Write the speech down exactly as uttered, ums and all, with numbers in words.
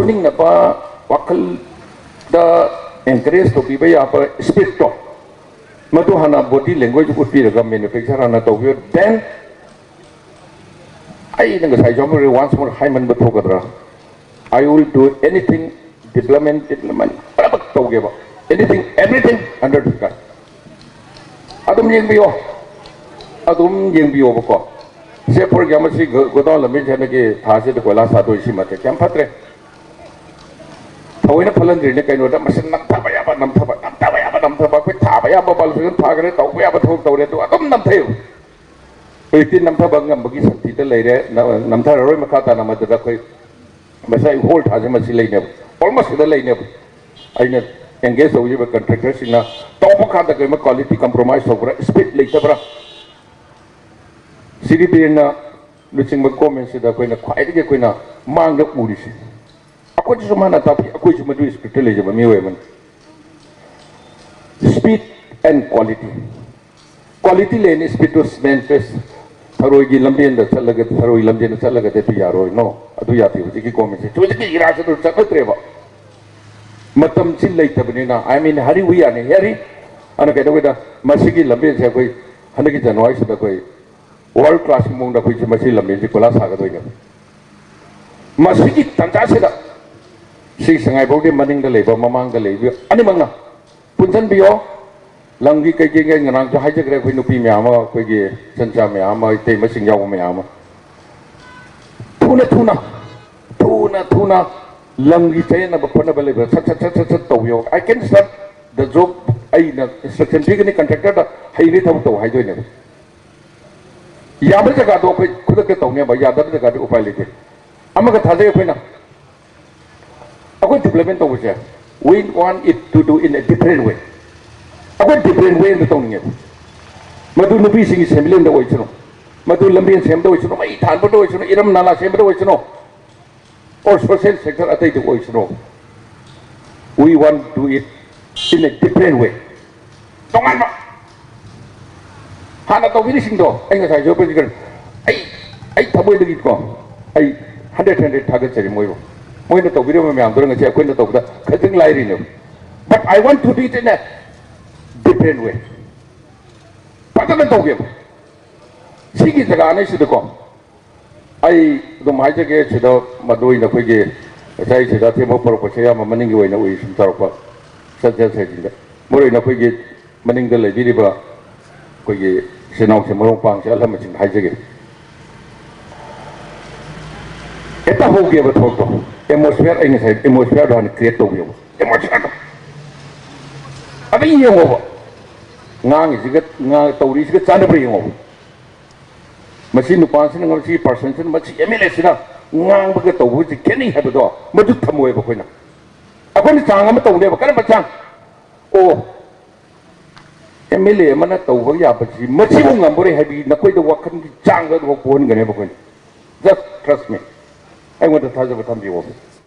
ꯅꯤꯡꯅꯕ, ꯋꯥꯈꯜꯗ encourage ꯇꯧꯕꯤꯕ ꯌꯥꯕ spirit ꯇꯣ, ꯃꯗꯨ ꯍꯥꯟꯅ body language ꯎꯠꯄꯤꯔꯒ manufacture ꯍꯥꯟꯅ ꯇꯧꯕꯤꯌꯨ, then ꯑꯩꯅ ꯉꯁꯥꯏ ꯖꯣꯃꯣꯔꯤ once more ꯍꯥꯏꯃꯟꯕ ꯊꯣꯛꯀꯗ꯭ꯔꯥ? I will do anything, development, development ꯄꯨꯝꯅꯃꯛ ꯇꯧꯒꯦꯕ, anything, everything under the sky. ꯑꯗꯨꯝ ꯌꯦꯡꯕꯤꯌꯣ, ꯑꯗꯨꯝ ꯌꯦꯡꯕꯤꯌꯣꯕꯀꯣ꯫ ꯁꯦ, for example, ꯁꯤ ꯒꯣ-, ꯒꯣꯗꯥꯎꯟ ꯂꯝꯕꯤꯁꯦ ꯍꯟꯗꯛꯀꯤ ꯊꯥꯁꯤꯗ ꯀꯣꯏꯂꯥꯁ ꯊꯥꯗꯣꯛꯏꯁꯤꯃꯗꯤ ꯌꯥꯝ ꯐꯠꯇ꯭ꯔꯦ꯫ ꯊꯑꯣꯏꯅ ꯐꯠꯍꯟꯗ꯭ꯔꯤꯅꯦ ꯀꯩꯅꯣꯗ, ꯃꯁꯤ ꯅꯝꯊꯕ ꯌꯥꯕ ꯅꯝꯊꯕ, ꯅꯝꯊꯕ ꯌꯥꯕ ꯅꯝꯊꯕ, ꯑꯩꯈꯣꯏ ꯊꯥꯕ ꯌꯥꯕ ꯄꯥꯜꯂꯁꯨ ꯑꯗꯨꯝ ꯊꯥꯈ꯭ꯔꯦ, ꯇꯧꯕ ꯌꯥꯕ ꯊꯕꯛ ꯇꯧꯔꯦ, ꯑꯗꯨ ꯑꯗꯨꯝ ꯅꯝꯊꯩꯕ꯫ ꯍꯧꯖꯤꯛꯇꯤ ꯅꯝꯊꯕ ꯉꯝꯕꯒꯤ ꯁꯛꯇꯤꯗ ꯂꯩꯔꯦ, ꯅ-, ꯅꯝꯊꯔꯔꯣꯏ꯫ ꯃꯈꯥ ꯇꯥꯅ ꯃꯗꯨꯗ ꯑꯩꯈꯣꯏ ꯉꯁꯥꯏ ꯍꯣꯜ ꯊꯥꯁꯦ ꯃꯁꯤ ꯂꯩꯅꯦꯕ, almost ꯁꯤꯗ ꯂꯩꯅꯦꯕ꯫ ꯑꯩꯅ engage ꯇꯧꯖꯔꯤꯕ contractor ꯁꯤꯡꯅ ꯇꯧꯕ ꯀꯥꯟꯗ ꯀꯔꯤꯒꯨꯝꯕ quality compromise ꯇꯧꯕ꯭ꯔꯥ, speed ꯂꯩꯇꯕ꯭ꯔꯥ, ꯁꯤꯔꯤ ꯕꯤꯔꯦꯟꯅ ꯂꯨꯆꯤꯡꯕ government ꯁꯤꯗ ꯑꯩꯈꯣꯏꯅ ꯈ꯭ꯋꯥꯏꯗꯒꯤ ꯑꯩꯈꯣꯏꯅ ꯃꯥꯡꯗ ꯎꯔꯤꯁꯦ꯫ ꯑꯩꯈꯣꯏꯗꯁꯨ ꯃꯥꯅ ꯇꯥꯛꯄꯤ, ꯑꯩꯈꯣꯏꯁꯨ ꯃꯗꯨꯒꯤ spirit ꯇ ꯂꯩꯖꯕ ꯃꯤꯑꯣꯏ ꯑꯃꯅꯤ꯫ Speed and quality, quality ꯂꯩꯅꯤ, speed ꯇꯨ maintain꯫ ꯊꯔꯣꯏꯒꯤ ꯂꯝꯕꯦꯟꯗ ꯆꯠꯂꯒ, ꯊꯔꯣꯏ ꯂꯝꯕꯦꯟꯗ ꯆꯠꯂꯒꯗꯤ ꯑꯗꯨ ꯌꯥꯔꯣꯏ, no, ꯑꯗꯨ ꯌꯥꯗꯦ꯫ ꯍꯧꯖꯤꯛꯀꯤ government ꯁꯦ ꯍꯧꯖꯤꯛꯀꯤ ꯏꯔꯥꯁꯤ ꯑꯗꯨ ꯆꯠꯅꯗ꯭ꯔꯦꯕ꯫ ꯃꯇꯝꯁꯤ ꯂꯩꯇꯕꯅꯤꯅ, I mean, hurry, we are in a hurry꯫ ꯑꯗꯨꯅ ꯀꯩꯗꯧꯋꯦꯗ, ꯃꯁꯤꯒꯤ ꯂꯝꯕꯦꯟꯁꯦ ꯑꯩꯈꯣꯏ ꯍꯟꯗꯛꯀꯤ ꯖꯅꯋꯥꯔꯤꯁꯤꯗ ꯑꯩꯈꯣꯏ world class ꯀꯤ ꯃꯑꯣꯡꯗ ꯑꯩꯈꯣꯏꯁꯦ ꯃꯁꯤ ꯂꯝꯕꯦꯟꯁꯦ ꯀꯣꯏꯂꯥꯁ ꯊꯥꯒꯗꯣꯏꯅꯦꯕ꯫ ꯃꯁꯤꯒꯤ ꯇꯥꯟꯖꯥꯁꯤꯗ ꯁꯤ ꯁꯉꯥꯏꯐꯧꯒꯤ ꯃꯅꯤꯡꯗ ꯂꯩꯕ, ꯃꯃꯥꯡꯗ ꯂꯩꯕ ꯑꯅꯤꯃꯛꯅ ꯄꯨꯟꯁꯤꯟꯕꯤꯌꯣ꯫ ꯂꯝꯒꯤ ꯀꯩꯀꯩ ꯉꯔꯥꯡꯁꯨ ꯍꯥꯏꯖꯈ꯭ꯔꯦ, ꯑꯩꯈꯣꯏ ꯅꯨꯄꯤ ꯃꯌꯥꯝ ꯑꯃ, ꯑꯩꯈꯣꯏꯒꯤ ꯏꯆꯟꯆꯥ ꯃꯌꯥꯝ ꯑꯃ, ꯏꯇꯩ ꯃꯁꯤꯡ ꯌꯥꯎꯕ ꯃꯌꯥꯝ ꯑꯃ, ꯊꯨꯅ ꯊꯨꯅ, ꯊꯨꯅ ꯊꯨꯅ ꯂꯝꯒꯤ ꯆꯌꯦꯠꯅꯕ ꯈꯣꯠꯅꯕ ꯂꯩꯕ ꯁꯠ ꯁꯠ ꯁꯠ ꯁꯠ ꯁꯠ ꯇꯧꯕꯤꯌꯣ꯫ I can start the job꯫ ꯑꯩꯅ instruction ꯄꯤꯒꯅꯤ contractor ꯗ, ꯍꯌꯦꯡꯗꯤ ꯊꯕꯛ ꯇꯧ ꯍꯥꯏꯗꯣꯏꯅꯦꯕ꯫ ꯌꯥꯕ ꯖꯒꯥꯗꯣ ꯑꯩꯈꯣꯏ ꯈꯨꯗꯛꯇ ꯇꯧꯅꯦꯕ, ꯌꯥꯗꯕ ꯖꯒꯥꯗꯤ ꯎꯄꯥꯏ ꯂꯩꯇꯦ꯫ ꯑꯃꯒ ꯊꯥꯖꯩ ꯑꯩꯈꯣꯏꯅ, ꯑꯩꯈꯣꯏ development ꯇꯧꯕꯁꯦ, we want it to do in a different way꯫ ꯑꯩꯈꯣꯏ different way ꯑꯃ ꯇꯧꯅꯤꯡꯉꯦꯕ꯫ ꯃꯗꯨ ꯅꯨꯄꯤꯁꯤꯡꯒꯤ ꯁꯦꯟꯃꯤꯠꯂꯣꯟꯗ ꯑꯣꯏꯁꯅꯨ, ꯃꯗꯨ ꯂꯝꯕꯦꯟ ꯁꯦꯝꯕꯗ ꯑꯣꯏꯁꯅꯨ, ꯃꯩ ꯊꯥꯟꯕꯗ ꯑꯣꯏꯁꯅꯨ, ꯏꯔꯝ ꯅꯥꯂꯥ ꯁꯦꯝꯕꯗ ꯑꯣꯏꯁꯅꯨ, or social sector ꯑꯇꯩꯗ ꯑꯣꯏꯁꯅꯨ, we want to do it in a different way꯫ ꯇꯣꯉꯥꯟꯕ꯫ ꯍꯥꯟꯅ ꯇꯧꯕꯤꯔꯤꯁꯤꯡꯗꯣ ꯑꯩ ꯉꯁꯥꯏꯁꯨ ꯑꯩꯈꯣꯏ ꯑꯩ, ꯑꯩ ꯊꯃꯣꯏꯗꯒꯤꯀꯣ, ꯑꯩ hundred hundred ꯊꯥꯒꯠꯆꯔꯤ ꯃꯣꯏꯕꯨ꯫ ꯃꯣꯏꯅ ꯇꯧꯕꯤꯔꯤꯕ ꯃꯌꯥꯝꯗꯨꯅ ꯉꯁꯤ ꯑꯩꯈꯣꯏꯅ ꯇꯧꯕꯗ ꯈꯤꯇꯪ ꯂꯥꯏꯔꯤꯅꯦꯕ꯫ But I want to do it in a different way. ꯐꯖꯅ ꯇꯧꯒꯦꯕ꯫ ꯁꯤꯒꯤ ꯖꯒꯥ ꯑꯅꯤꯁꯤꯗꯀꯣ ꯑꯩ ꯑꯗꯨꯝ ꯍꯥꯏꯖꯒꯦ꯫ ꯁꯤꯗ ꯃꯗꯨ ꯑꯣꯏꯅ ꯑꯩꯈꯣꯏꯒꯤ ꯉꯁꯥꯏ ꯁꯤꯗ ꯑꯊꯦꯡꯕ ꯄꯣꯔꯛꯄꯁꯦ ꯑꯌꯥꯝꯕ ꯃꯅꯤꯡꯒꯤ ꯑꯣꯏꯅ ꯎꯏ꯫ ꯁꯨꯝ ꯇꯧꯔꯛꯄ ꯁꯠ ꯁꯠ ꯁꯠꯁꯤꯡꯗ ꯃꯔꯨ ꯑꯣꯏꯅ ꯑꯩꯈꯣꯏꯒꯤ ꯃꯅꯤꯡꯗ ꯂꯩꯕꯤꯔꯤꯕ ꯑꯩꯈꯣꯏꯒꯤ ꯏꯆꯤꯟ ꯏꯅꯥꯎꯁꯦ, ꯃꯔꯨꯞ ꯃꯄꯥꯡꯁꯦ, ꯑꯍꯜ ꯂꯃꯟꯁꯤꯡꯗ ꯍꯥꯏꯖꯒꯦ꯫ ꯍꯦꯛꯇ ꯍꯧꯒꯦꯕ ꯊꯕꯛꯇꯣ, ꯑꯦꯠꯃꯣꯁꯐꯤꯌꯔ, ꯑꯩ ꯉꯁꯥꯏ ꯑꯦꯠꯃꯣꯁꯐꯤꯌꯔꯗꯣ ꯍꯥꯟꯅ ꯀ꯭ꯔꯤꯌꯦꯠ ꯇꯧꯒꯦꯕ꯫ ꯑꯦꯠꯃꯣꯁꯐꯤꯌꯔꯗꯣ ꯑꯗꯨ ꯌꯦꯡꯉꯣꯕ꯫ ꯉꯥꯡꯉꯤꯁꯤꯒ, ꯉꯥꯡ-, ꯇꯧꯔꯤꯁꯤꯒ ꯆꯥꯟꯅꯕ꯭ꯔꯥ ꯌꯦꯡꯉꯣꯕ꯫ ꯃꯁꯤ ꯅꯨꯄꯥꯁꯤꯅ, ꯃꯁꯤ ꯄꯥꯔꯁꯟꯁꯤꯅ, ꯃꯁꯤ ꯑꯦꯝ ꯑꯦꯜ ꯑꯦꯁꯤꯅ ꯉꯥꯡꯕꯒ ꯇꯧꯕꯒꯁꯤ ꯈꯦꯠꯅꯩ ꯍꯥꯏꯕꯗꯣ ꯃꯗꯨ ꯊꯝꯃꯣꯏꯕ ꯑꯩꯈꯣꯏꯅ꯫ ꯑꯩꯈꯣꯏꯅ ꯆꯥꯡ ꯑꯃ ꯇꯧꯅꯦꯕ꯫ ꯀꯔꯝꯕ ꯆꯥꯡ? ꯑꯣ, ꯑꯦꯝ ꯑꯦꯜ ꯑꯦ ꯑꯃꯅ ꯇꯧꯕ ꯌꯥꯕꯁꯤ ꯃꯁꯤꯕꯨ ꯉꯝꯕꯣꯔꯦ ꯍꯥꯏꯕꯒꯤ ꯅꯈꯣꯏꯗ ꯋꯥꯈꯜꯒꯤ ꯆꯥꯡꯗ ꯑꯗꯨꯐꯥꯎ ꯄꯣꯛꯍꯟꯒꯅꯦꯕ ꯑꯩꯈꯣꯏꯅ꯫ Just trust me. ꯑꯩꯉꯣꯟꯗ ꯊꯥꯖꯕ ꯊꯝꯕꯤꯌꯣ꯫